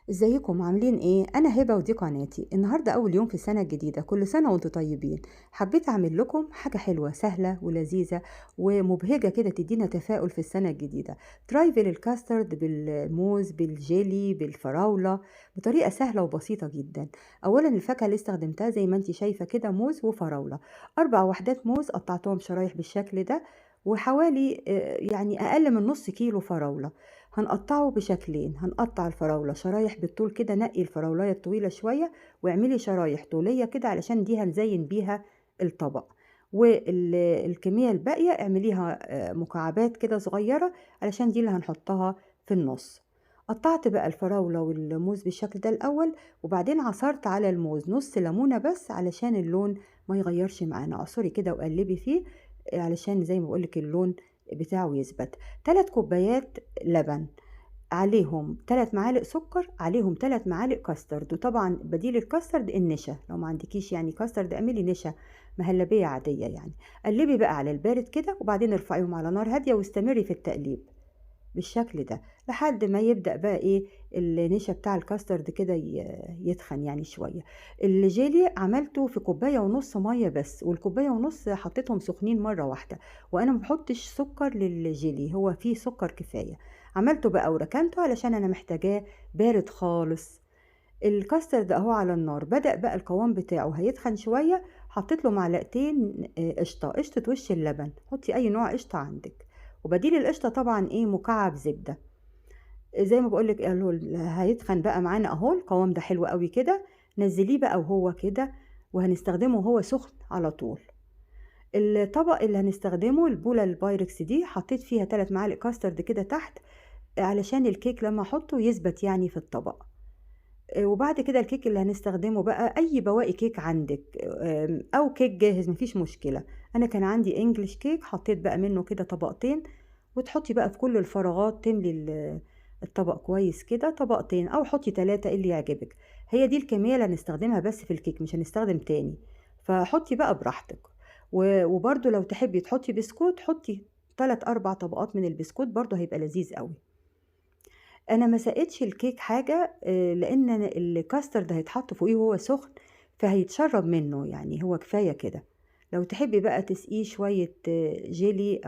ازيكم عاملين ايه؟ انا هبه ودي قناتي. النهارده اول يوم في السنة الجديدة، كل سنة وانتم طيبين. حبيت اعمل لكم حاجة حلوة سهلة ولذيذه ومبهجه كده، تدينا تفاؤل في السنة الجديدة. trifle الكاسترد بالموز بالجيلي بالفراوله بطريقة سهلة وبسيطة جدا. اولا الفاكهة اللي استخدمتها زي ما انت شايفه كده موز وفراوله، 4 وحدات موز قطعتهم شرايح بالشكل ده، وحوالي يعني اقل من نص كيلو فراوله. هنقطعه بشكلين، هنقطع الفراولة شرايح بالطول كده، نقي الفراولاية الطويلة شوية واعملي شرايح طولية كده علشان دي هنزين بيها الطبق، والكمية الباقية اعمليها مكعبات كده صغيرة علشان دي اللي هنحطها في النص. قطعت بقى الفراولة والموز بالشكل ده الأول، وبعدين عصرت على الموز نص ليمونة بس علشان اللون ما يغيرش معانا. اعصري كده وقلبي فيه علشان زي ما بقولك اللون بتاعه يثبت. 3 كوبايات لبن، عليهم 3 معالق سكر، عليهم 3 معالق كاسترد، وطبعا بديل الكاسترد النشا، لو ما عندكيش يعني كاسترد اعملي نشا مهلبية عادية يعني. قلبي بقى على البارد كده، وبعدين ارفعيهم على نار هادية واستمري في التقليب بالشكل ده لحد ما يبدأ بقى ايه النشا بتاع الكاسترد كده يتخن يعني شوية. الجيلي عملته في كوباية ونص مية بس، والكوباية ونص حطيتهم سخنين مرة واحدة، وانا ما بحطش سكر للجيلي، هو فيه سكر كفاية. عملته بقى وركنته علشان انا محتاجاه بارد خالص. الكاسترد اهو على النار، بدأ بقى القوام بتاعه هيتخن شوية. حطيت له معلقتين قشطة، قشطة وش اللبن، حطي اي نوع قشطة عندك، وبديل القشطة طبعا ايه مكعب زبدة. زي ما بقولك هيتخن بقى معانا اهو، القوام ده حلو قوي كده. نزليه بقى وهو كده، وهنستخدمه وهو سخن على طول. الطبق اللي هنستخدمه البولة البايركس دي حطيت فيها 3 معالق كاسترد كده تحت علشان الكيك لما احطه يثبت يعني في الطبق. وبعد كده الكيك اللي هنستخدمه بقى اي بواقي كيك عندك او كيك جاهز مفيش مشكلة. انا كان عندي English cake، حطيت بقى منه كده طبقتين، وتحطي بقى في كل الفراغات، تملي الطبق كويس كده طبقتين او حطي 3 اللي يعجبك. هي دي الكمية اللي هنستخدمها بس في الكيك، مش هنستخدم تاني، فحطي بقى براحتك. وبرده لو تحبي تحطي بسكوت حطي 3-4 طبقات من البسكوت، برده هيبقى لذيذ قوي. انا ما سقيتش الكيك حاجة لان الكاسترد هيتحط فوقيه وهو سخن فهيتشرب منه، يعني هو كفاية كده. لو تحبي بقى تسقيه شوية جيلي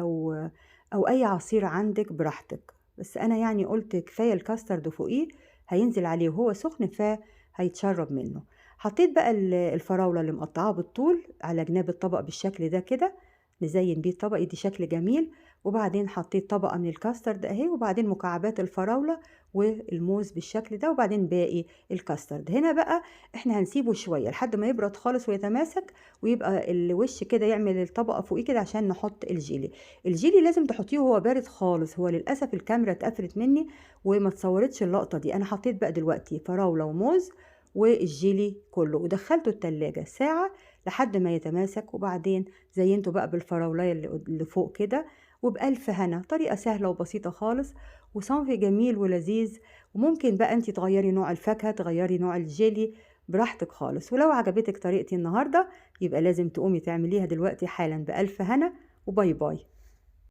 او اي عصير عندك براحتك، بس انا يعني قلت كفاية الكاسترد فوقيه هينزل عليه وهو سخن فهيتشرب منه. حطيت بقى الفراوله اللي مقطعاها بالطول على جناب الطبق بالشكل ده كده، نزين بيه الطبق يدي شكل جميل. وبعدين حطيت طبقه من الكاسترد اهي، وبعدين مكعبات الفراوله والموز بالشكل ده، وبعدين باقي الكاسترد. هنا بقى احنا هنسيبه شوية لحد ما يبرد خالص ويتماسك، ويبقى الوش كده يعمل الطبقة فوقيه كده عشان نحط الجيلي. الجيلي لازم تحطيه وهو بارد خالص. هو للاسف الكاميرا اتقفلت مني وما اتصورتش اللقطة دي. انا حطيت بقى دلوقتي فراوله وموز والجيلي كله، ودخلته التلاجة ساعة لحد ما يتماسك، وبعدين زينته بقى بالفراولاية اللي فوق كده، وبألف هنا. طريقة سهلة وبسيطة خالص، وصنف جميل ولذيذ. وممكن بقى انتي تغيري نوع الفاكهة، تغيري نوع الجيلي براحتك خالص. ولو عجبتك طريقتي النهاردة يبقى لازم تقومي تعمليها دلوقتي حالا. بألف هنا، و bye bye.